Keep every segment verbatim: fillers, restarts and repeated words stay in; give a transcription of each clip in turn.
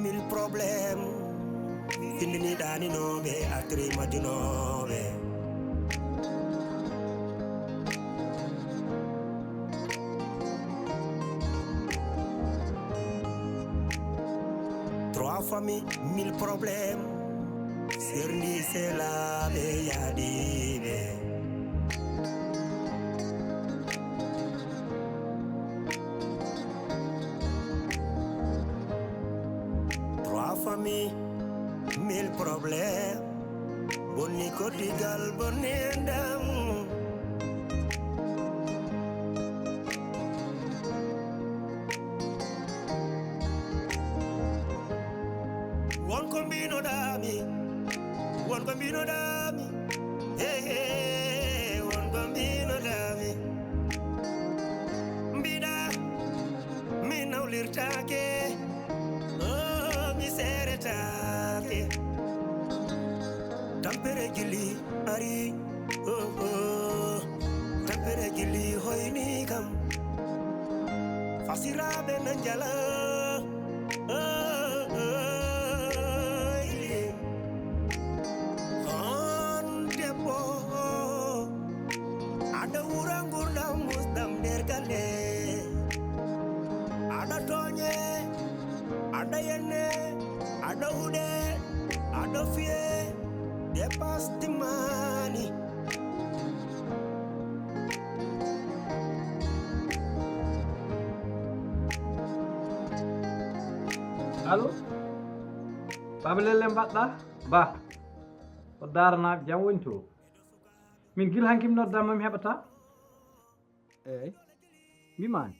Mille problèmes. Findini ɗaninooɓe, atri majjunooɓe. Trois familles, mille problèmes. Serndi selaaɓe yaadiiɓe. Trois familles, mille problèmes. Bonni koddigal, bonni enɗam. Won ko mbinoɗaami, won ko mbinoɗaami, he, he, won ko mbinoɗaami. Mbiɗa, mi nawlirtaake, oh, mi seeretaake. Tampere jilli ari, oh, oh. Tampere jilli hoyni kam. Fasiraaɓe na njala, oh, oh, oh. On debbo, aɗa wura ngurdam musɗam nder galle. Aɗa tooñe, aɗa yenne, aɗa huɗe, aɗa fiye, dépasse timmaani. Allo? Baba Lelle mbaɗɗa? Ba. Ko daaranaak jam woni to. Min gila hanki mi noddama mi heɓata. Eyi. Mbimani.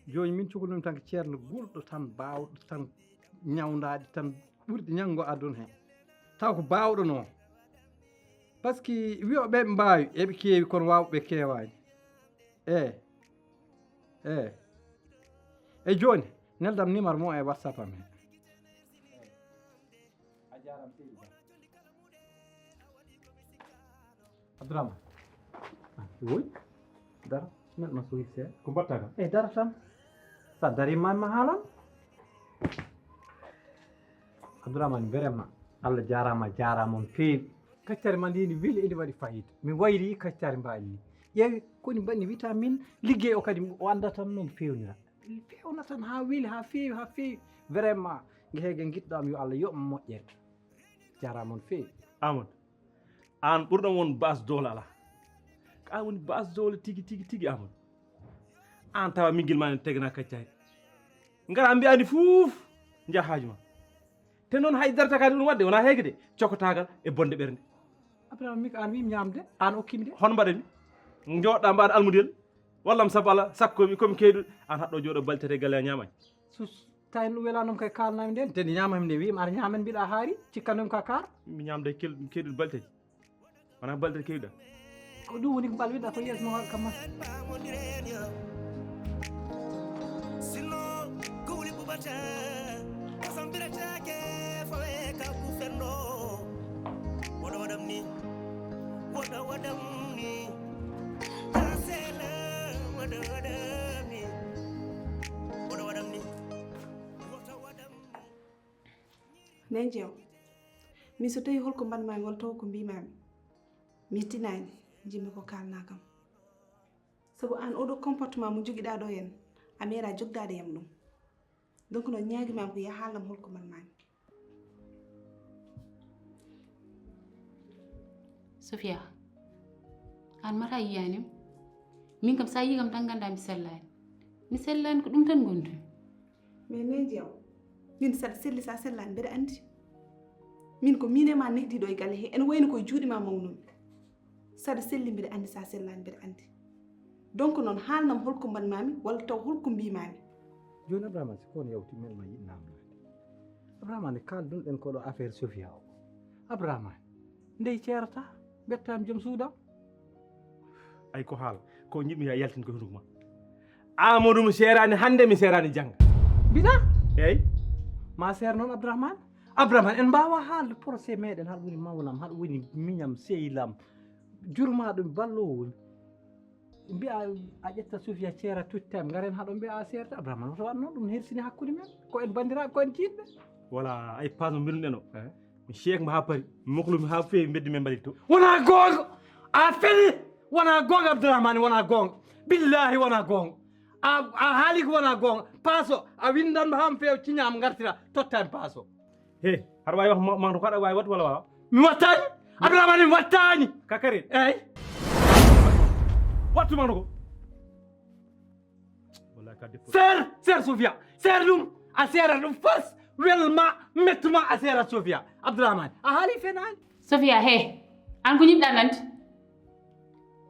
Joni min cukalnumi tan ko ceerno gulɗo tan bawɗo tan ñawdaade tan ɓurɗi ñanngo aduna he. Taw ko bawɗo noon. Par ce que wiyoɓe ɓe mbawi eɓe keewi kono wawɓe ɓe keewani. Eyi. Eyi. E joni neldam numéro mo e WhatsApp am he. A jarama seydi Ba. Abdourahmane. Ah, woy. Dara. Neɗɗo ma sowi seeɗa. Ko mbaɗta kam? Eyi, dara tan. Sa dari ma ma haalan. Abdourahmane, vraiment Allah jarama, jarama on feewi. Kaccari ma ndi ne weli, ene waɗi fayida. Mi wayri kaccari mbaɗi ni. Ƴeewi koni mbaɗni wita min liggey o kadi o anda tan noon fewnira. Fewna tan ha weli, ha feewi, ha feewi. Vraiment, nge hege giɗɗam yo Allah yoɓ moƴƴere. Jarama on feewi. Amadou, an ɓurɗo won base doole ala. Ko an woni base doole tigi, tigi, tigi, Amadou. An tawa mingil ma ne tegana kaccari. Ngara mbiya andi fuuf, njaha haaju ma. Te noon hay darata kadi ɗum waɗde, wona heege de, cokkotagal e bonde ɓernde. Abdourahmane, min ko an wimi ñamde, an okkimi de. Hono mbaɗami? Jooɗɗa mbaɗa almudel, wallam sabu Allah, sakko mi komi keyɗo, an haɗɗo jooɗo baltete galle a ñamani. Sus, tawi ɗum welanoma kay kalnami nden, te ñamami nde wima aɗa ñamen mbiɗa haari, cikkannomi ka kaar. Mi ñamde kel-, keyɗuɗo balteji. Wona balde keewɗa. Ko ɗum woni ko ɓalwiɗa ko yeeso mo kam ma. Sinno ko wuli bubata, ko sambiratake fawe ka ku fenno. Woɗo waɗam ni, woɗo waɗam ni. Tasela, woɗo waɗam ni. Woɗo waɗam ni, woɗo waɗam ni. Nen jeew, min so tawi holko mbaɗmami walla taw ko mbimami, mi yettinaani, njimmi ko kaalna kam. Sabu an oɗo comportement mo jogiɗa ɗo hen, a meeɗa jogdade yam ɗum. Donc noon ñaagimami ko ya haalnam holko mbaɗmami. Sofia, an mata yiyanim? Min kam sa yii kam tan ganda mi sellani. Mi sellani, ko ɗum tan gondumi. Mais neeji am, min saɗa selli sa sellani mbeɗa andi. Min ko min e ma nehdiɗo e galle he, ene wayno koye juuɗe ma mawnumi. Saɗa selli mbeɗa andi, sa sellani mbeɗa andi. Donc noon haalnam holko mbaɗmami walla taw holko mbimami. Joni Abrahama, si kono yawti men ma yiɗ namdade. Abrahama, nde kaldunɗen koɗo affaire Sofia o. Abrahama, ndey ceerata, mbettami joom suudam. Ay ko haala, ko jiɗmi ya yaltin ko hunduko ma. Amadou mi seerani hande, mi seerani jannga. Mbiɗa? Eyyi. Ma seer noon Abdourahmane. Abdourahmane, en mbawa haalde procès meɗen, haɗa woni mawnam, haɗa woni miñam, sehil am, jurmaɗo mi ballowo. Mbiya a ƴetta Sofia seera tout time, ngaren haɗo mbiya a seerta. Abdourahmane, woto waɗ noon, ɗum hersini hakkunde men. Ko en banndiraaɓe, ko en jiiɗɓe. Wala, ay paas mo mbiɗum ɗen o. Eh? Mi seek mbo haa pari. Mi moklumi haa feewi, mbeddi men mbaɗi to. Wona goonga! A feli! Wona goonga, Abdourahmane, wona goonga. Billahi, wona goonga. A, a haali ko wona goonga. Paaso, a winndan mo haa mo feewi, ciñaa mo, ngartira, totta en paaso. He, haɗa waawi wax ma-, manto ko aɗa waawi waɗde walla waawa? Mi wattaani. Abdourahmane, mi wattaani. Kakari. Eey. Wattu manto ko. Wallahi ka debbo. Seer, seer Sofia. Seer ɗum. A seera ɗum fas. Welma, mettuma, a seera Sofia. Abdourahmane, a haali fenaani. Sofia, he. Aan ko njiɗɗaa nande?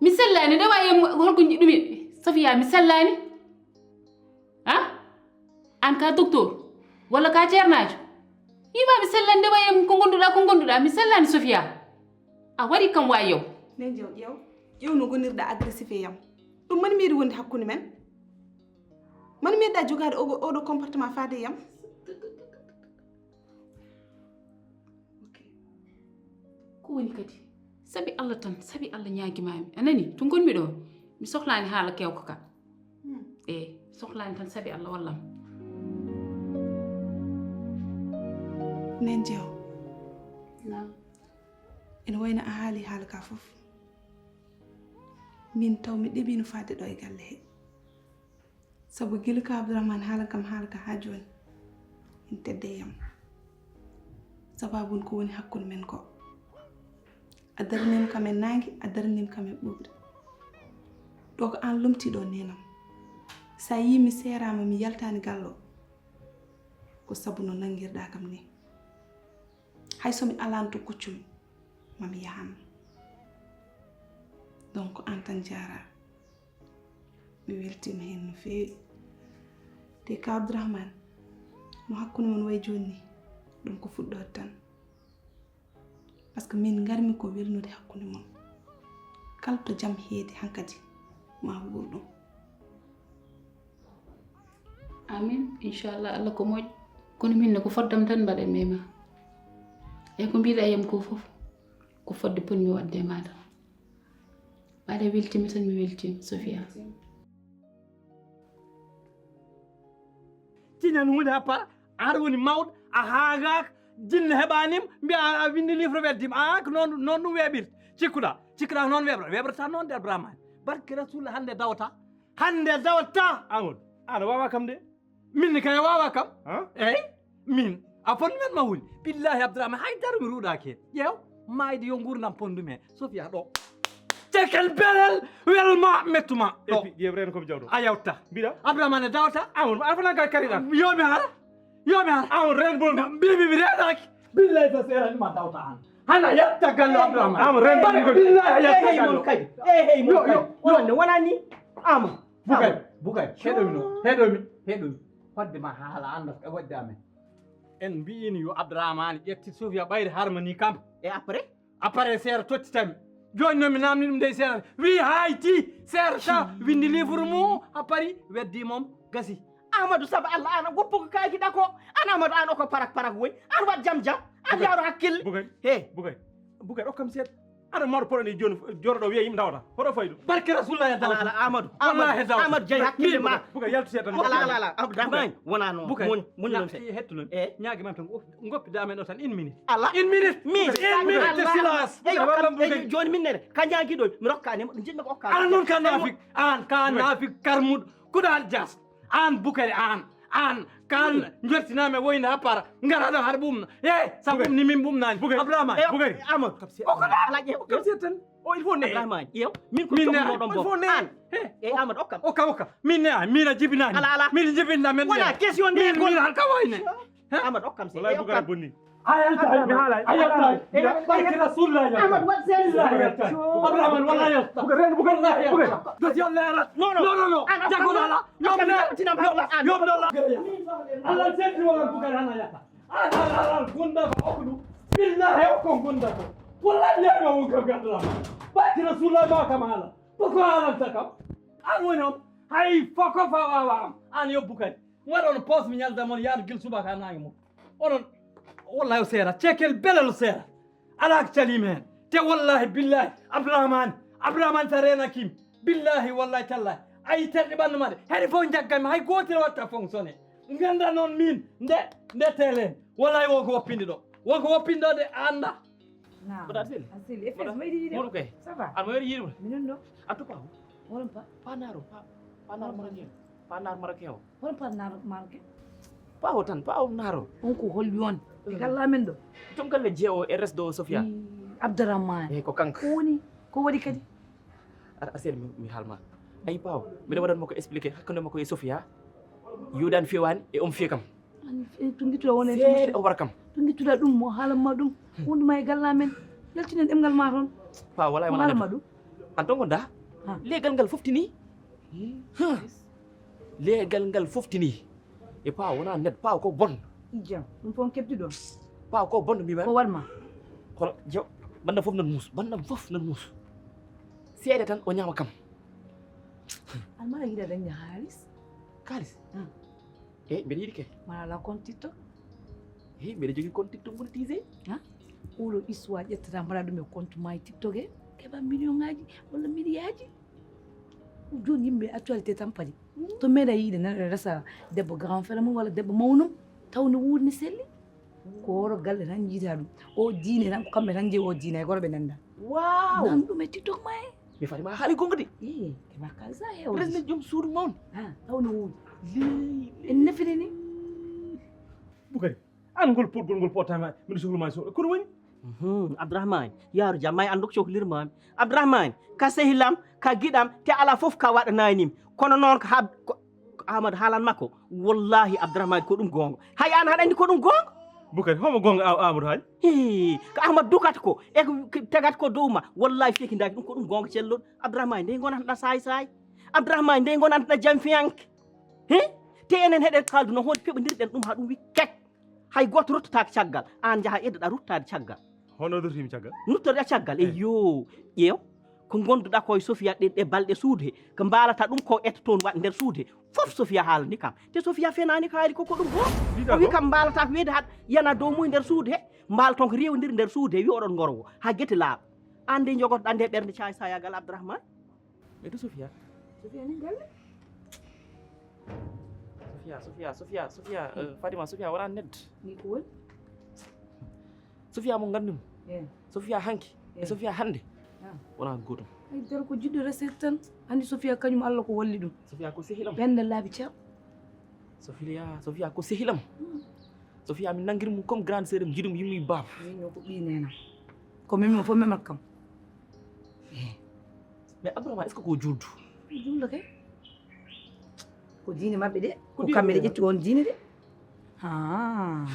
Mi sellaani, nde waawi em, holko nji-, ɗumi? Sofia, mi sellaani. Ha? Aan ka docteur? Walla ka ceernaajo? Yima mi sellaani, nde waawi em, ko ngonduɗaa, ko ngonduɗaa? Mi sellaani, Sofia. A waɗi kam waawi yow. Nden ƴeew, ƴeew. Ƴeew no ngonirɗaa agressif e yam. Ɗum mani meeɗi wonde hakkunde men? Mani meeɗɗaa jogaade oɗo, oɗo comportement faade e yam? Ok. Ko woni kadi? Sabi Allah tan, sabi Allah ñaagimaami. A nani? To ngonmi ɗo, mi sohlaani haala kewka ka. Hmm. Eey, sohlaani tan, sabi Allah wallam. Nen jeew. Naam. Ene wayno a haali haala ka fof. Min taw mi ɗeɓino faade ɗo e galle he. Sabu gila ka Abdourahmane haala kam haala ka haa jooni, ene tedde e yam. Sababu ko woni hakkunde men ko. A daraniima kam e naange, a daraniima kam e ɓuuɓri. Ɗo ko aan lomtii ɗo, neenam. So a yii mi seeraama, mi yaltaani galle o, ko sabu no nanngirɗaa kam ni. Hay so mi alaano to kuccumi, ma mi yahan. Donc, aan tan jaaraa. Mi weltiima heen no feewi. Te ka Abdourahmane, no hakkunde mon wayi jooni ni, ɗum ko fuɗɗoode tan. Par ce que min ngarmi ko welnude hakkunde mon. Kala to jam heedi hankadi, ma wuur ɗum. Amin. Inchallah, Allah ko moƴƴo. Kono min ne ko foddam tan mbaɗanmi e ma. E ko mbiɗa e yam ko fof, ko fodde ponmi waɗde e ma tan. Mbaɗa weltiima tan, mi weltiima, Sofia. Tiñan huunde haa para, aɗa woni mawɗo, a haagaaka, jinne heɓaanima, mbiya a, a winndi livre weddima. A, ko noon, noon ɗum weeɓirta. Cikkuɗa, cikkuɗa ko noon weeɓra, weeɓrata noon de Abdourahmane. Barke Rasulullah, hannde dawata. Hannde dawata. Amadou, aɗa waawa kam de. Min ne kay a waawa kam. Han? Eey, min. A foti men ma woni. Billahi Abdourahmane, hay dara mi ruuɗaaki heen. Ƴeew, maayde yo nguurndam ponndum heen. Sofia ɗo. Cekel belel, welma, mettuma. Ɗo. Et puis, ƴeew reen ko mi jawɗo. A yawta. Mbiɗa? Abdourahmane dawta. Amadou, a fana ka kariɗa. Yo mi hara. Yo mi hara. Amadou, reen bonɗo. Mbi, mbi, mi reenaaki. Billahi so seerani ma dawta aan. Hana yetta galle Abdourahmane. Amadou, reen bonɗo. Billahi a yetta galle. Eey, hey, mon kadi. Eey, hey, mon kadi. Yo, yo, yo. Onon ne wonani? Amadou. Bukari, Bukari, heɗomi noon, heɗomi, heɗomi. Fodde ma haala annda e waɗde amen. En mbiyiino yo Abdourahmane ƴetti Sofia ɓayri harmani kam. Et après? Après seera tottitami. Jooni noon mi naamni ɗum dey seera. Wi hayti seera ta, winndi livre mum, a pari, weddi mom, gasi. Amadou, sabu Allah, an a woppu ko kaaki ɗa ko. An Amadou, an o ko parak parak woy. An waɗ jam jam. An Bukari, yawro hakkille. Bukari, he. Bukari. Bukari, okkam seeɗa. Aɗa mawɗo poɗani jooni, joɗo ɗo wiya yimɓe dawata. Hoto faydu. Barke Rasulullah en dawata. Ala, ala, Amadou, Amadou, Amadou, jey hakkille ma. Bukari, yaltu seeɗa tan. Ala, ala, ala, Amadou, Rahmani, wona noon. Bukari. Muñ, muñ noon seeɗa. Hettu noon. Eh? Ñaagi mam tan, ngoppi damen o tan, une minute. Ala. Une minute. Min. Une minute de silence. Eyi, okkam, eyi, jooni min nene, ka ñaagi ɗo, mi rokkaani mo, ɗum jiɗmi ko okka. Ala noon ka naafik, an ka naafik karmuɗo, kuɗal jas. An Bukari, an, an, kan jortinami woyde ha para, ngara ɗo haɗa ɓumna. He, sa ɓumni min ɓumnani. Bukari. Abdourahmane. Bukari. Amadou. O ko ala ƴeew. Kam seeɗa tan. O il faut ne. Abdourahmane, ƴeew. Min ko jokkumi mo ɗon bo. An. He. E Amadou, okkam. Okka, okka. Min ne, min a jibinani. Ala, ala. Min jibinna, min. Wona question de. Min, min han ka wayne. He? Amadou, okkam seeɗa. Wallahi Bukari bonni. A yaltaay, mi haalaay, a yaltaay. Barke Rasulullah, a yaltaay. Ahmad, waɗ seen. Billahi a yaltaay. Abdourahmane, wallahi a yaltaay. Buga reen, buga reen, buga reen. Dosi on leerat. Non, non. Non, non, non. An, an, jaggo an, ala. Yom ne. Yom ne. Yom ne. Allah seeti wala buga rana yata. An, an, an, an, gunda ko okudu. Billahi o kon gunda ko. Wallahi ne ma won ko gadra. Barke Rasulullah ma kam hala. Boko halan takam. An woni on. Hay foko fa wawa am. An yo Bukari. Waɗa on pos mi ñalda mon yaade gil subaka naange mon. Onon, wallahi o seera, cekel belel o seera. Alaa ko caliimi heen. Te wallahi billahi, Abdourahmane, Abdourahmane sa reenakiim, Billahi, wallahi, tallahi. Ayi terɗe ɓanndu ma ɗe. Hari fof njaggan mi, hay gootel watta fonctionné. Ngannda noon min, nde, nde telen. Wallahi, wonko woppindi ɗo. Wonko woppindi ɗo de, a annda. Naam. Mboɗo Asel. Asel, e fes, mboɗo, mbaydi yiide. Mboɗo kay. Ça va? An mo yiide mo. Minen ɗo. En tout cas, wonpa. Pa naro, pa, pa naro marocain. Pa naro marocain o. Wonpa naro marocain. Ɓaawo tan, ɓaawo naaro. On ko holli on? E galle amen ɗo. Joom galle jeewo e resɗo Sofia. Abdourahmane. Eyi, ko kanko. Ko woni? Ko waɗi kadi? Aɗa aseri mi, mi haalma. Ayi, ɓaawo. Mbiɗa waɗan mo ko expliqué hakkunde makko e Sofia. Yudan fewani e on few kam. An fe-, to ngittuɗa won e seeɗa o wara kam. To ngittuɗa ɗum, mo haalan ma ɗum. Wondu ma e galle amen. Yaltinen ɗemngal ma toon. Ɓaawo, wala mo haalan ma ɗum. An toon ngonɗa? Ha. Leegal ngal foftini. Leegal ngal foftini. E paawo wona net, paawo ko bon. Jam, ɗum fof on keɓdi ɗon. Paawo ko bon, mbiimi. Ko waɗ ma? Kono, jew, banndam fof nan muus, banndam fof nan muus. Seeɗa tan o ñaama kam. An mbaɗa yiɗa dañde haalis? Kaalis? Hmm. E, mbeɗa yiɗi kay. Mbaɗa la compte TikTok? E, mbeɗa jogii compte TikTok monétisé. Ha? Oɗo histoire ƴettata mbaɗa ɗum e compte ma e TikTok he, keɓa million ngaji walla milliarji. Jooni yimɓe actualité tan paɗi. To meeɗa yiide neɗɗo resa debbo grand frère mum walla debbo mawnum, taw ne wuuri ne selli. Ko oɗo galle tan jiita ɗum. O diine tan, ko kamɓe tan jeeyi o diine, hay gooto ɓe nannda. Waaw! Nan ɗum e TikTok ma he. Mi faati ma haali gonga de. Ii, keɓa kaalis a heewde. Président joom suudu mawni. Ha, taw ne wuuri. Ley, ley. En nafini ni. Bukari, an ngol potgol ngol pottama, mbiɗa sohlu ma sohla. Kono woni? Mhm, Abdourahmane, yaaru jam, may anndu ko cohlirmaami. Abdourahmane, ka sehilam, ka giɗam, te alaa fof ka waɗananim. Kono noon ko hab-, ko, ko Amadou haalan makko, wallahi Abdourahmane ko ɗum goonga. Hay an haɗa anndi ko ɗum goonga? Bukari, homo goonga Aw-, Amadou haali? Hii, ko Amadou dukata ko, e ko, ko tagata ko dow ma, wallahi fekindaaki ɗum ko ɗum goonga celluɗo. Abdourahmane, nde ngonanɗa saay saay. Abdourahmane, nde ngonanɗa jam fiyanke. He? Te enen heɗen kaldu no hoɗi peɓondirɗen ɗum haa ɗum wi kek. Hay gooto ruttataako caggal, aan njaha eddoɗaa ruttaade caggal. Hono duttiimi caggal? Nuttoɗaa caggal, e yo, ƴeew, ko ngonduɗaa ko e Sofia ɗe, ɗe balɗe suudu he, ko mbaalata ɗum ko etta toon waɗ nder suudu he. Fof Sofia haalani kam. Te Sofia fenaani ko haali ko, ko ɗum goo. O wi kam mbaalata ko wiyde haɗ yana dow mum nder suudu he, mbaal toon ko rewondiri nder suudu he, wi oɗon ngoro wo, haa gete laaɓa. Aan nde jogotoɗaa nde ɓernde caay sayagal Abdourahmane? Mais to Sofia? Sofia ni galle? Sofia, Sofia, Sofia, Sofia, euh, Fatima, Sofia wona ned. Ni ko woni? Sofia mo ngandumi. Eh. Sofia hanki. Eh. E Sofia hande. Ah. Wona gotum. Ay, dara ko jiɗɗo resirde tan. Andi Sofia kañum Allah ko walli ɗum. Sofia ko sehilam. Ɓenda laabi ceew. Sofia, Sofia ko sehilam. Hmm. Sofia mi nangiri mum comme grande sœur am, jiɗum yummi baaba. Min ko ɓii nena. Ko min mo fof memat kam. Eh. Mais Abdourahmane, est-ce que ko juldu? Juldo kay. Ko diine maɓɓe de. Ko kamɓe de ƴetti on diine de. Ah.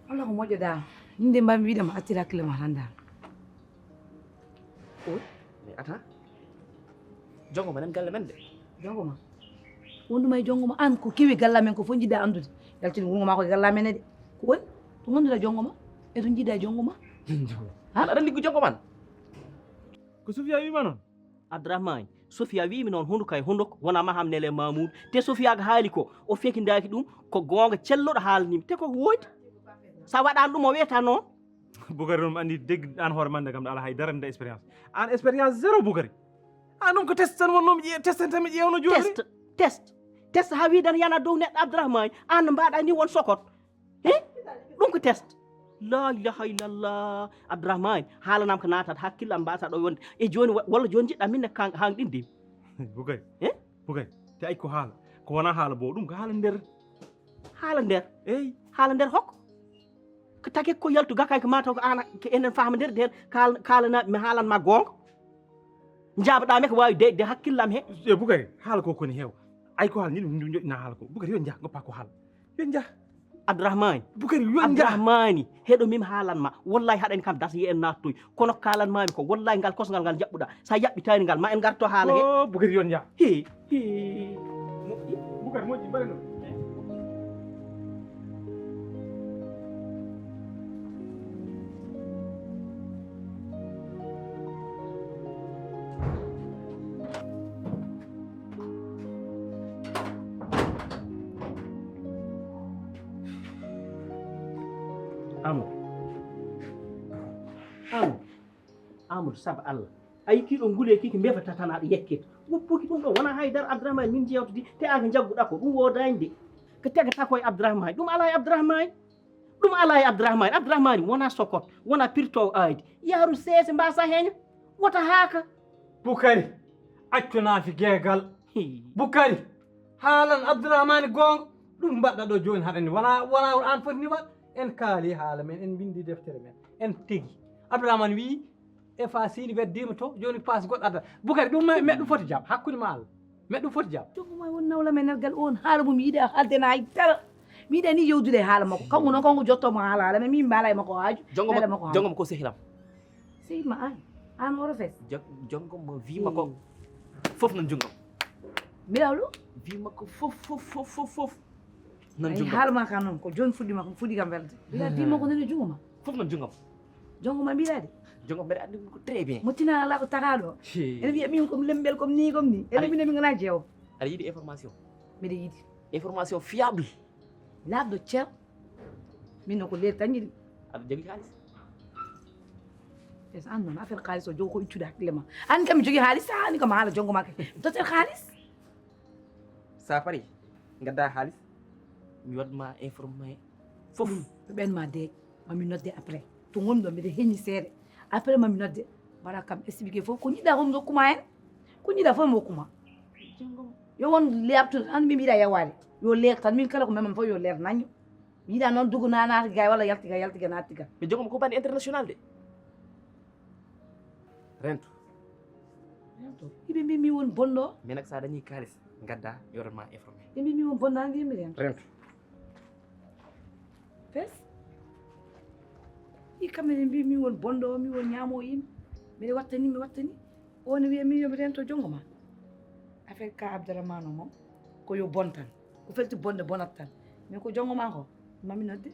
Allah ko moƴƴo dal. Min de mbami wiide ma accir hakkille ma tan dal. Oy, mais attends. Jongo ma nan galle men de. Jongo ma? Wondu may jongo ma an ko kewi galle men ko fof jiɗɗa anndude. Yaltin wuro ma ko galle men de. Ko woni? To gonduɗa jongo ma? E to jiɗɗa jongo ma? Ha? Aɗa liggu jongo man? Ko Sofia wima noon? Abdourahmane, Sofia wimi noon hunduko e hunduko wona maham nele Mamoudou. Te Sofia ko haali ko o fekindaaki ɗum ko goonga celluɗo haalnimi. Te ko woodi. Sa waɗan ɗum o wiyata noon. Bukari noon andi deg an hoore mande kam ala hay darande expérience. An expérience zéro Bukari. An ɗum ko test tan wonno mi ƴe-, test tan mi ƴeewno jooni. Test, test, test ha widan yana dow neɗɗo Abdourahmane. An mbaɗa ni won sokot. He? Ɗum ko test. La ilaha illallah. Abdourahmane, haalanam ko natat hakkille am mbasa ɗo wonde. E jooni wa-, walla jooni jiɗɗa min ne kan-, hanɗinde. Bukari. He? Bukari. Te ay ko haala. Ko wona haala bo ɗum ko haala nder. Haala nder? Eyi. Haala nder hokko? Ko take ko yaltu gakay ko mataw ko an ko enen fahma nder nden kal-, kalana mi haalan ma goonga. Jaabaɗa mi ko wawi de, de hakkillam he. E Bukari, haala ko koni heew. Ay ko haala ni ɗum joɗɗina haala ko. Bukari yo jah, goppa ko haala. Yo jah. Abdourahmane. Bukari yo jah. Abdourahmane, heɗo min haalan ma. Wallahi haɗani kam das yi en nattoy. Kono kalan mami ko wallahi ngal kosngal ngal jaɓɓuɗa. Sa yaɓɓitani ngal ma en garto haala he. Oh, Bukari yo jah. He. Bukar moƴƴi mbaɗa noon. Amadou. Amadou. Amadou, saabu Allah. A yikki ɗo ngule kiki mbefa tatana ɗo yekkit. Woppuki ɗum ɗo wona haydara Abdourahmane min jewtidi te aka jagguɗa ko ɗum wodani de. Ko tegata koye Abdourahmane. Ɗum ala e Abdourahmane. Ɗum ala e Abdourahmane. Abdourahmane wona sokot, wona pirtowo aadi. Yaru sese mbasa heña. Wota haka. Bukari, accu nafi gegal. Hi. Bukari, haalan Abdourahmane gonga. Ɗum mbaɗɗa ɗo joni haɗani wona wona an foti ni waɗ. En kaali haala men, en mbindi deftere men, en tigi. Abdourahmane wi e fa sini weddima to joni passe goɗɗo adda. Bukari, ɗum me- meɗɗum foti jam hakkude ma Allah. Meɗɗum foti jam. Jogo ma won nawla men nergal on haala mum yiɗa haalde na hay dara. Mi yiɗa ni yewdude e haala makko. Kanko noon kanko jotto mo haala haala men min mbaala e makko haaju. Jongo Mbaala e makko haaju. Jongo ko sehilam. Sehil ma an. An oro fes. Jongo ma wi makko. Fof nan jungam. Mbiɗa ɗum. Wi makko fof fof fof fof fof. Nan Ay jungam. Haala ma kan noon ko jooni fuɗɗi ma fuɗɗi kam welde. Mbiɗa wi makko nene jungo ma. Fof nan jungam. Jongo ma mbiɗa de. Jongo mbeɗa andi ko très bien. Mo tinan ala ko tagaɗo. Ene wiya min kom lembel kom ni kom ni. Ene mbiɗa min gona jeewo. Aɗa yiɗi information? Mbiɗa yiɗi. Information fiable. Laaɓɗo cer. Min no ko leer tan yiɗi. Aɗa jogii haalis? Es an noon affaire haalis o jogo ko ittude hakkille ma. An kam mi jogii haalis sa ani kam haala jongo ma kay. Dotel haalis. Sa pari gadda haalis mi waɗma informé fof. Ɓen ma deeƴ. Mami nodde après to gonɗo mbiɗa heñi seeɗa. Après mami nodde mbaɗa kam expliqué fof ko jiɗɗa fof mi rokkuma hen. Ko jiɗɗa fof mi rokkuma. Yo won leertude tan min mbiɗa yawade. Yo leer tan min kala ko memam fof yo leer nañño. Mi yiɗa noon dugu na naati gay walla yalti ga yalti ga naatti ga. Mi jogoma ko bande international de. Rento. Rento. Iɓe mbi mi won bonɗo. Min ak sa dañi kalis gadda mi waɗatma informé. Ɓe mbi mi won bonɗo an mbiyami rento. Rento. Fes. I kamɓe ne mbi mi won bonɗo mi won ñaamo yimɓe. Mbiɗa wattani mi wattani. O ne wiya mi yomi rento jongo ma. Affaire ka Abdourahmane o moom ko yo bon tan. Ko felti bonde bonat tan. Mais ko jongo ma ko mami nodde.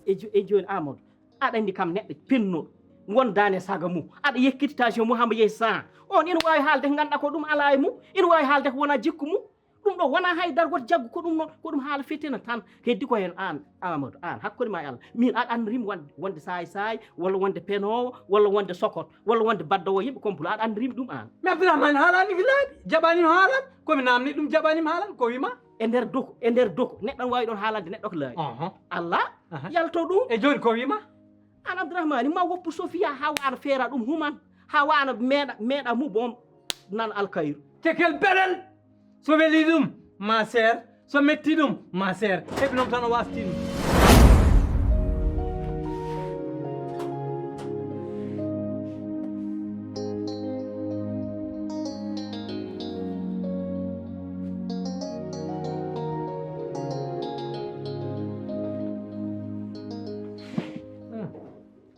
E jo- e joni Amadou, aɗa andi kam neɗɗo pennuɗo wondani e saga mum, aɗa yekkiti tension mum hamba yeehi cent. On ina wawi haalde ko ganduɗa ko ɗum ala e mum, ina wawi haalde ko wona jikku mum. Ɗum ɗo wona haydara woto jaggu ko ɗum noon, ko ɗum haala fitina tan. Heddi ko hen an Amadou, an hakkude ma e Allah, min aɗa andirimi wonde wonde saay saay walla wonde penowo walla wonde sokot walla wonde baddowo yimɓe complot, aɗa andirimi ɗum an. Mais Abdourahmane haalani ko laaɓi, jaɓanima haalan. Komi namni ɗum jaɓanima haalan ko wima. E nder doko e nder doko neɗɗo ne wawi ɗon haalande neɗɗo ko laaɓi. Aha. Allah. Aha. Yalto ɗum. E joni ko wima? An Abdourahmane ma woppu Sofia ha wana feera ɗum human ha wana meeɗa meeɗa mu boom nan alkayru. Tekel berel. So weli ɗum ma seer, so metti ɗum ma seer. Heɓi noon tan o wasti ɗum.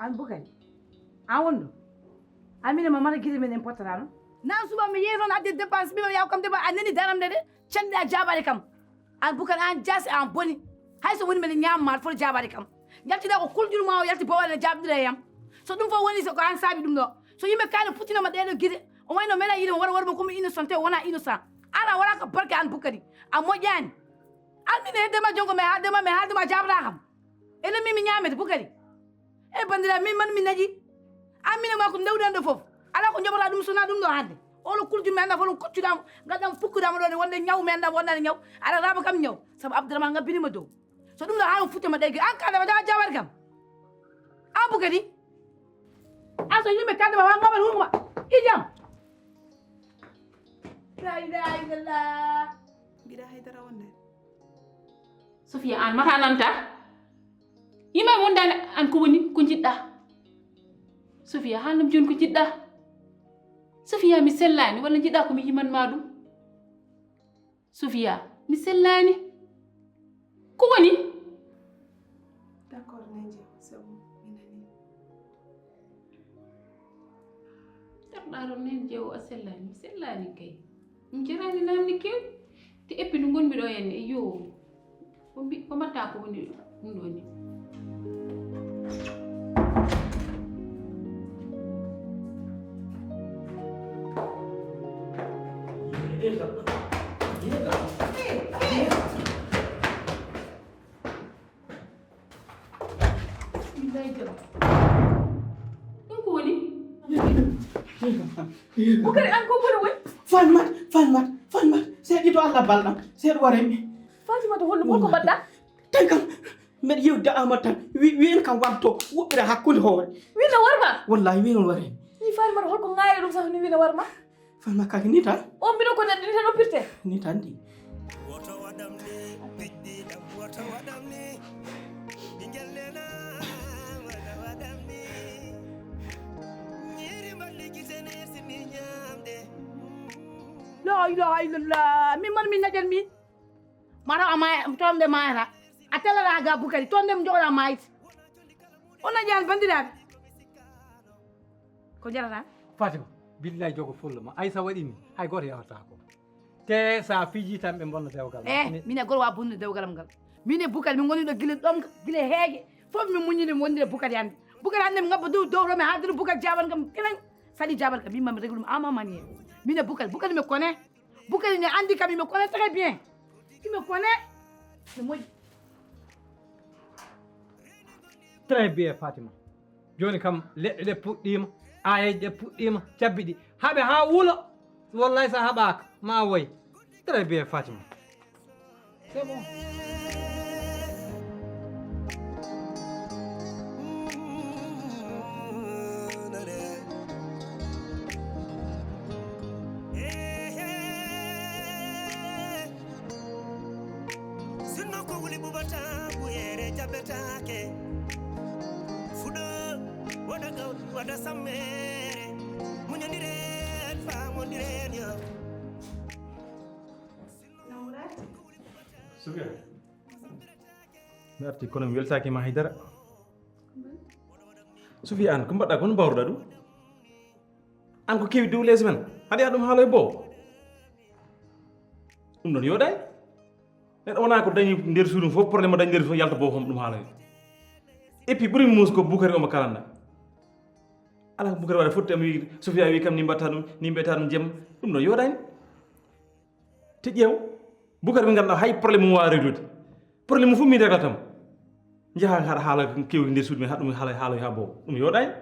An Bukari, an wonɗo? Amina ma mata gide men en pottatano. Nan suba mi yehi toon adde dépense mbima yaw kam dépense a nani daram nde de. Canɗi a jaabade kam. An Bukari an jaasi an boni. Hay so woni mbeɗa ñaama ma aɗa foti jaabade kam. Yaltida ko kulƴol ma o yalti bowaɗa ne jaabɗira e yam. So ɗum fof woni so ko an saabi ɗum ɗo. So yimɓe kaali futtinoma ɗeɗo gide o wayno mbeɗa yiɗi mo waɗa waɗa mo comme innocent te wona innocent. Ala wala ko barke an Bukari a moƴƴani. An min e hedde ma jonko mi haalde ma mi haalde ma jaabata kam. Enen min mi ñaamete Bukari. E bandira min man mi naƴi. An min e ma ko ndewɗen ɗo fof. Ala ko joɓata ɗum sona ɗum ɗo hannde. Olo kulju mi annda fof ɗum koccuɗamo. Ngaddan pukkuɗamo ɗo ne wonde ñaw mi annda wonda ne ñaw. Aɗa raaba kam ñaw. Sabu Abdourahmane ngabbinima dow. So ɗum ɗo haa ɗum futtama ɗegge an kaɗa ma jawa jawar kam. An Bukari. An so yimɓe kaɗa ma wa ngaɓal hungo ma. Ijam. La ilaha illallah. Mbiɗa haydara wonde. Sofia an mata nanta. Yima wondani an ko woni ko jiɗɗa. Sofia haalnam joni ko jiɗɗa. Sofia mi sellani walla jiɗɗa ko mi yimanma ɗum. Sofia mi sellani. Ko woni? D'accord neje sabu mi nani. Terɗa ɗon nen jeewo a sellani mi sellani kay. Mi jarani namni kew. Te eppi ndu gonmi ɗo henne e yo. Ko mbi ko mbatta ko woni ɗum ɗo ni. Bismillahi jam. Ɗum ko woni? Bukari, an ko kono woni? Falmat, falmat, falmat. Seeɗi to Allah balɗam. Seeɗi waraymi. Fatimata, holɗum, holko mbaɗɗa? Tan kam, mbeɗa yewda ama tan. Wi, wiyen kam wamto, woɓɓira hakkunde hoore. Wino warma? Wallahi, wino waraymi. Ni Fatimata, holko ŋaayre ɗum sah ni wino warma? Falmat kake ni tan. On mbiɗo ko neɗɗo ni tan oppirte? Ni tan di. Woto waɗam ni, bigɗi ɗam, woto waɗam ni. Ɓingel nena, woto waɗam ni. Ñiiri mballi gite ne sini ñaamde. La ilaha illallah. Min man min naƴan mi. Mara ama toon ɓe maayata. A telata ga Bukari. Toon ɗe mo jogoɗa maayde. On a ƴaan banndiraaɓe. Ko jarata? Fatima, billahi jogo fullo ma. Ay sa waɗi ni, hay gooto yawata ko. Te sa fiji tan ɓe bonna dewgal. Eh, min e goro wa bonna dewgal am ngal. Min e Bukari, min ngoni ɗo gila ɗom, gila heege. Fof min muññini wonde Bukari hannde. Bukari hannde mi ngabba dow, dow to mi haaldira Bukari jaaban kam kilan. Saɗi jaaban kam, min mami reglu ama mani. Min e Bukari, Bukari mi kone. Bukari ne anndi kam, mi kone très bien. Mi kone. No moƴƴi. Très bien, Fatima. Jooni kam, leɗɗe ɗe puɗɗiima, aayeeje ɗe puɗɗiima, cabbi ɗi. Haɓe haa wula. Wallahi, so a haɓaaka, ma woy. Très bien, Fatima. C'est bon. Sinno ko wuli ɓuɓata, ɓuyere jaɓetaake. Fuɗo, waɗa gawri, waɗa sammere. Muñondiren, faamondiren yo. Sofia, mi arti kono mi weltaaki ma haydara. Sofia, an ko mbaɗɗa, kono mbawruɗa ɗum? An ko kewi dow les men, haɗa yaha ɗum haaloy boo? Ɗum ɗon yooɗaani. Neɗɗo wonaa ko dañi nder suudu fof, problème o dañi nder fof, yalta boo hom ɗum haaloy. Et puis ɓuri muus ko Bukari omo kalanna. Ala ko Bukari waɗa fotti am wi, Sofia wi kam ni mbatta ɗum, ni mbiyata ɗum jemma. Ɗum ɗon yooɗaani. Te ƴeew, Bukari ɓe ngannduɗaa hay problème mum waawa reglude. Problème mum fof min reglata mo. Njaha haɗa haala kewi nder suudu men, haɗa ɗum haala, haala haa boobo. Ɗum yooɗaani.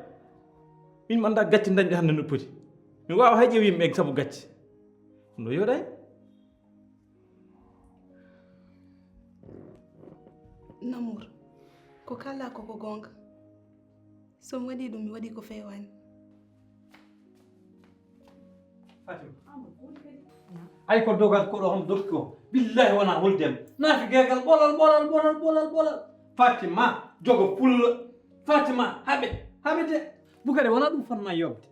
Min mi anndaa gacce dañɓe hannde no poti. Mi waawa hay ƴeew yimɓe sabu gacce. Ɗum ɗo yooɗaani. Namour, ko kala ko ko goonga. So mi waɗii ɗum, mi waɗii ko feewaani. Fatima. Ay ko dogat ko ɗo hom dotti ko. Billahi wona holdem. Nafi gegal ɓolal, ɓolal, ɓolal, ɓolal, ɓolal. Fatima, jogo pullo. Fatima, haɓe, haɓe de. Bukari wona ɗum fotma yobde.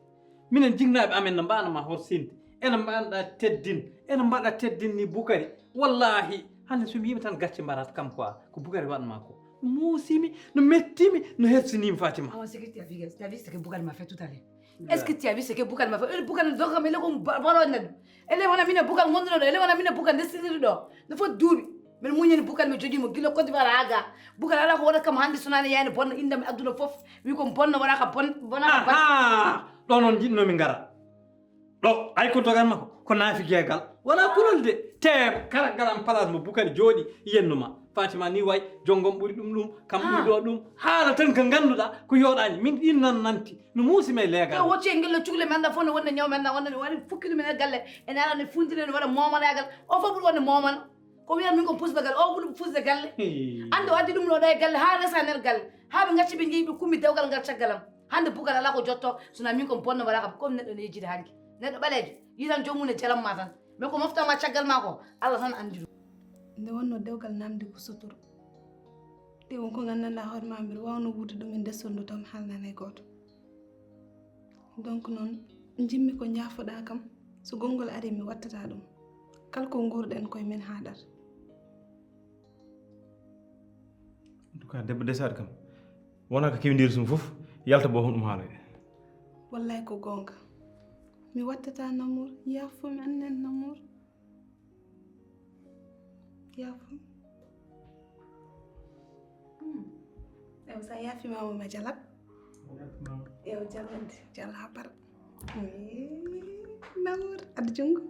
Minen jinnaaɓe amen no mbaɗanma horsinde. Ene mbaɗa teddin, ene mbaɗa teddin ni Bukari. Wallahi, hannde so mi yiima tan gacce mbaɗat kam quoi. Ko Bukari waɗanma ko. Ɗum muusimi, no mettimi, no hersinimi Fatima. Awa, c'est que tu as vu, tu as vu ce que Bukari m'a fait tout à l'heure. Est-ce que tu as vu ce que Bukari m'a fait? Eh, Bukari, donc, mais le con, ba-, baro na. Ele wana mina Bukari ngondo do, ele wana mina Bukari ndesiri do. No fo duuɓi. Men muñani Bukari mi jogi mo gila Côte d'Ivoire haa ga. Bukari ala ko wona kam hannde so nani yani bonno indam aduna fof. Wi ko bonno wala ka bon, bona ka bon. Aha! Ɗo noon njiɗnomi ngara. Ɗo, ay ko dogan makko, ko naafi geegal. Wona kulol de. Te kala garan place mo Bukari jooɗi, yennuma. Fatima ni way, jongom ɓuri ɗum ɗum, kam ɓuri ɗo ɗum. Haala tan ko ngannduɗaa, ko yooɗaani. Min ɗin nan nanti, no muusi men leegal. Te wocce ngel cugle men da fof no wonde ñaw men da wonde wari fukki ɗum en galle. En ala ne fundire no wara momanagal. O fof ɓuri wonde momana. Ko wiyan min ko pusde galle, o ɓuri fusde galle. Hee. Ande o addi ɗum no ɗo e galle, haa resa nder galle. Haa ɓe ngacci ɓe njeyi ɓe kummi dewgal ngal caggal am. Hannde Bukar alaa ko jotto, so na min ko bonno waɗa kam, comme neɗɗo ne yejjide hanki. Neɗɗo ɓaleejo, yiɗan joomum ne jalan ma tan. Mais ko mofta ma caggal ma ko, Allah tan anndi ɗum. Nde wonno dewgal namdi ko sotoro. Te won ko nganndanɗaa hoore ma mbiɗa waawno wuurde ɗum e nder sondu taw mi haalnaani hay gooto. Donc noon, njimmi ko njaafoɗaa kam, so gonngol arii mi wattata ɗum. Kala ko nguurɗen koye men haaɗat. En tout cas, debbo desaɗo kam, wona ko kewi nder sum fof, yalta bo hon ɗum haaloyde. Wallay ko goonga. Mi wattata Namour, yaafo mi annen Namour. Yaafo. Hmm. Ewa, sa yaafima mo ma jalat. Yaafima. Ewa, jalande, jala bar. Namour, addu junngo.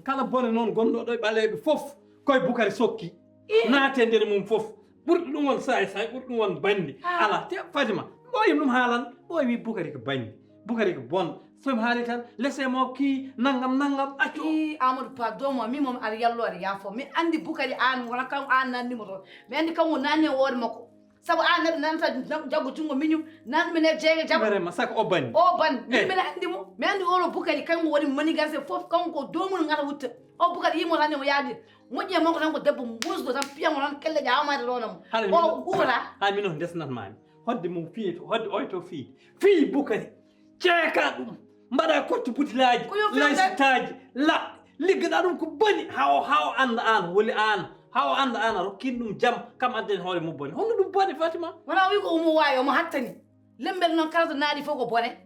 Kala bone noon gonɗo ɗo e ɓaleeɓe fof, koye Bukari sokki. Naate nder mum fof. Ɓurɗo ɗum won saay saay, ɓurɗo ɗum won banndi. Ah. Ala, te Fatima, ɓooyim ɗum haalan, ɓooy wi Bukari ko banndi. Bukari ko bon. So mi haali tan, laissez-moi kii, nangam, nangam, accu. Ii, Amadou Pa, doomu am, min moom aɗa yallo, aɗa yaafo. Mi anndi Bukari aan, wona kam aan naatnimo toon. Mi anndi kam o naatni e hoore makko. Sabu aan neɗɗo nanata jam-, jaggo junngo miñum, nan ɗum ene jeege jaɓa. Vraiment, saka o bani. O ban. Eh. Min mbeɗa anndi mo. Mi anndi oɗo Bukari, kanko woni manigancé fof, kanko ko doomol ngata wutta. O Bukari yimo tan emo yaadi. Moƴƴi e makko tan ko debbo muusɗo tan, piyango tan, kelle ƴaawamaade ɗo nam. Haɗa O min, uwata. Haɗa min on ndesnatmaami. Hodde mum fii to, hodde oy to fii. Fii Bukari. Ceeka ɗum. Mbaɗa koccu butilaaji, Ko yo few laysitaaji, la, liggaɗa ɗum ko boni, haa o, haa o annda aan, woni aan. Haa o annda aan, a rokkin ɗum jam, kam addani hoore mum bone. Honno ɗum bone, Fatima? Wona o wi ko omo waawi, omo hattani. Lembel noon kala to naaɗi fof ko bone.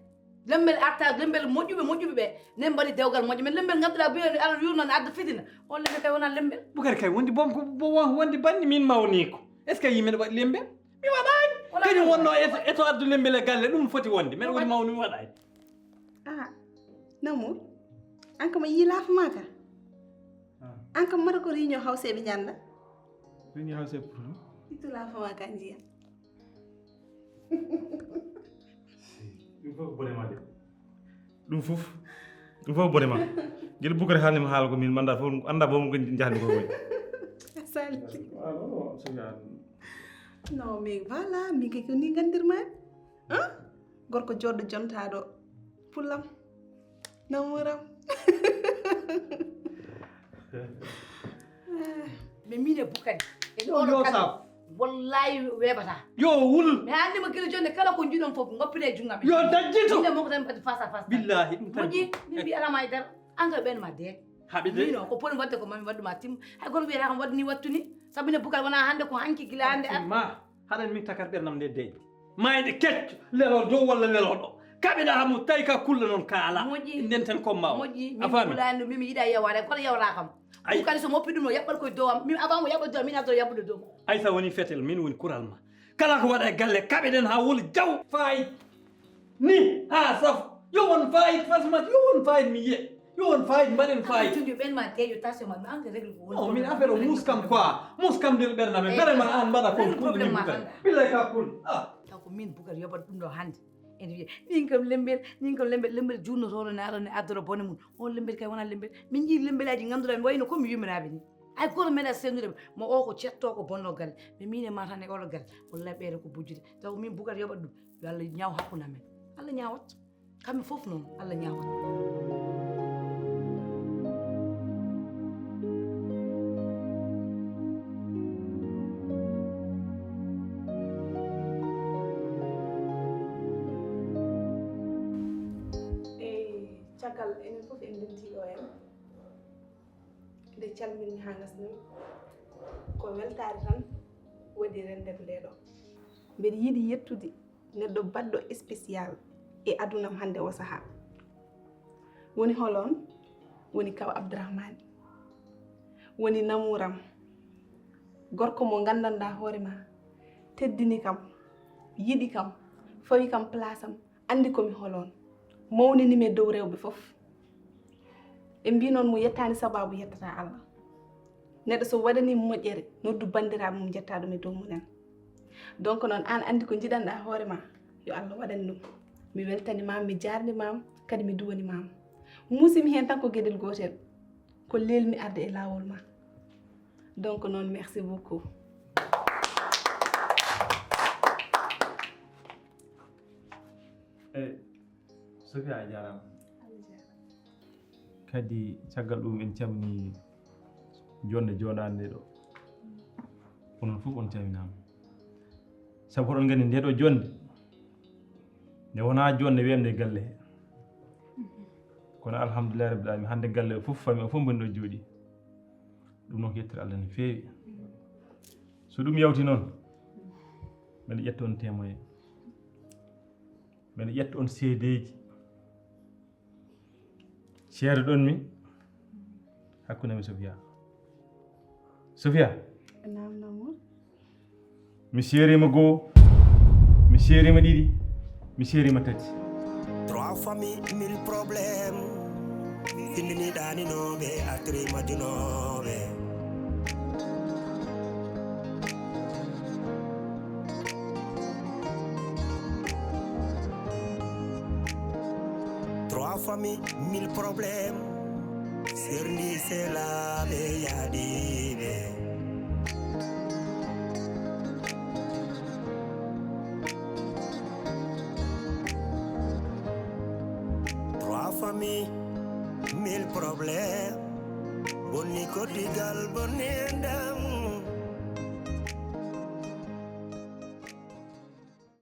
Lembel arta, lembel moƴƴuɓe, moƴƴuɓe ɓe. Nen mbaɗi dewgal moƴƴo. Men lembel ngannduɗaa biyo ni Allah yurno ne adda fitina. On lembel kay wona lembel. Bukari kay wondi bom ko bo won wondi banni min mawni ko. Est-ce que yimɓe ne waɗi lembel? Mi waɗaani. Wala Kañum wonno eto, eto addu lembel e galle, ɗum foti wonde. Men woni mawni mi waɗaani. Ah, Namour, an kam a yii laafa ma ka? Ah. An kam mata ko réunion hawseɓe ñanda? Réunion hawseɓe pour ɗum? Ittu laafa ma ka njiya. Ɗum fof ko bone ma de. Ɗum fof, ɗum fof ko bone ma. Gila Bukari haalni mi haala ko min manda fof, anda boom ko jahni ko woni. Salti. Ah, non, non, c'est bien. Non, mais voilà, min kay ko ni gandirma. Hein? Gorko joɗɗo jontaɗo pullam. Namuram. Mais min e Bukari. E Yo, ɗo yo kala. Saf. Wallahi weɓata. Yo wul. Mi anndi mo gila jonde kala ko jiɗon fof ngoppine e junga. Yo dajjito. Min e makko tan mbaɗi face à face. Billahi, ɗum tan. Moƴƴi, min mbi alama e dara. An kay ɓen ma deet. Haɓi de. Min o, ko poni wadde ko mami waddu ma tim. Hay goto wiyata kam waddu ni wattu ni. Sabu ne Bukari wona hannde ko hanki gila hannde ar. Ma, haɗan min takar ɓernam nde deyde. Mayde kecco, lelol dow walla lelol ɗo. Kaɓeɗa hamo tawi ka kulla noon ka ala. Moƴƴi. Ndenten combat o. Moƴƴi, min A faami? Kulani ɗum, min mi yiɗa yeware, kono yewra kam. Ay. Ɗum kadi so moppi ɗum no yaɓɓat koye dow am. Min avant mo yaɓɓat dow am, min addo yaɓɓude dow makko. Ay sa woni fetel, min woni kural ma. Kala ko waɗa e galle, kaɓeɗen ha woli jaw. Fayi. Ni, ha saf. Yo won fayi, Fatimata, yo won fayi mi yiye. Yo won fayi, mbaɗen fayi. Tundi ɓen ma tejo tasio ma, mi anga règle ko woni. Oh, min affaire o muskam quoi. Muskam ndel ɓernam e. Vraiment an mbaɗa ko. Règle problème ma handa. Billahi ka kul. Ah. Taw ko min Bukari yoɓat ɗum ɗo hannde. Ene wiya, min kam lembel, min kam lembel, lembel juutnotooɗo ne ara ne addora bone mum. On lembel kay wona lembel. Min njii lembelaaji ngannduɗaa mi wayno ko mi yumiraaɓe ni. Hay gooto meeɗa senndude mo o ko cettoo ko bonnoo galle. Mais min e ma tan e oɗo galle. Wallahi ɓeyɗo ko bujjude. Taw min Bukar yoɓat ɗum. Yo Allah ñaaw hakkunde amen. Allah ñaawat. Kamɓe fof noon, Allah ñaawat. Eyi, caggal enen fof en ndenti ɗo en, nde calminmi haa ngasnami, ko weltaare tan waɗi renndere nde ɗo. Mbeɗa yiɗi yettude neɗɗo baɗɗo spécial e adunam hannde o sahaa. Woni hol on? Woni Kaw Abdourahmane. Woni namuuram. Gorko mo nganndanɗaa hoore ma, teddini kam, yiɗi kam, fawi kam place am, anndi ko mi hol on. Mawnini mi e dow rewɓe fof. Ɓe mbii noon mo yettaani sabaabu yettata Allah. Neɗɗo so waɗanii moƴƴere, noddu banndiraaɓe mum, jetta ɗum e dow mumen. Donc noon, aan anndi ko njiɗanɗaa hoore ma, yo Allah waɗan ɗum. Mi weltanimaama, mi jaarnimaama, kadi mi duwanimaama. Muusimi heen tan ko geɗel gootel, ko leelmi arde e laawol ma. Donc noon, merci beaucoup. Eh, Sofia, a jaaraama. Kadi, caggal ɗum, en calminii jonnde jooɗaande ɗo. Onon fof on calminaama. Sabu oɗon nganndi, nde ɗo jonnde, nde wonaa jonnde weemde galle he. Kono, alhamdulillahi rabbil alamin, hannde galle o fof, famille o fof mboni ɗo jooɗii. Ɗum noon, ko yettere Allah no feewi. So ɗum yawti noon, mbeɗa ƴetta on témoin. Mbeɗa ƴetta on seedeeji. Ceerɗon mi hakkunde mi Sofia. Sofia. Naam, Namour. Mi seeriima goo, mi seeriima ɗiɗi, mi seeriima tati. Trois familles, mille problèmes. Findini ɗaninooɓe, artiri majjunooɓe. Mi mille problèmes. Serndi selaaɓe yaadiiɓe. Trois familles, mille problèmes. Bonni koddigal, bonni enɗam.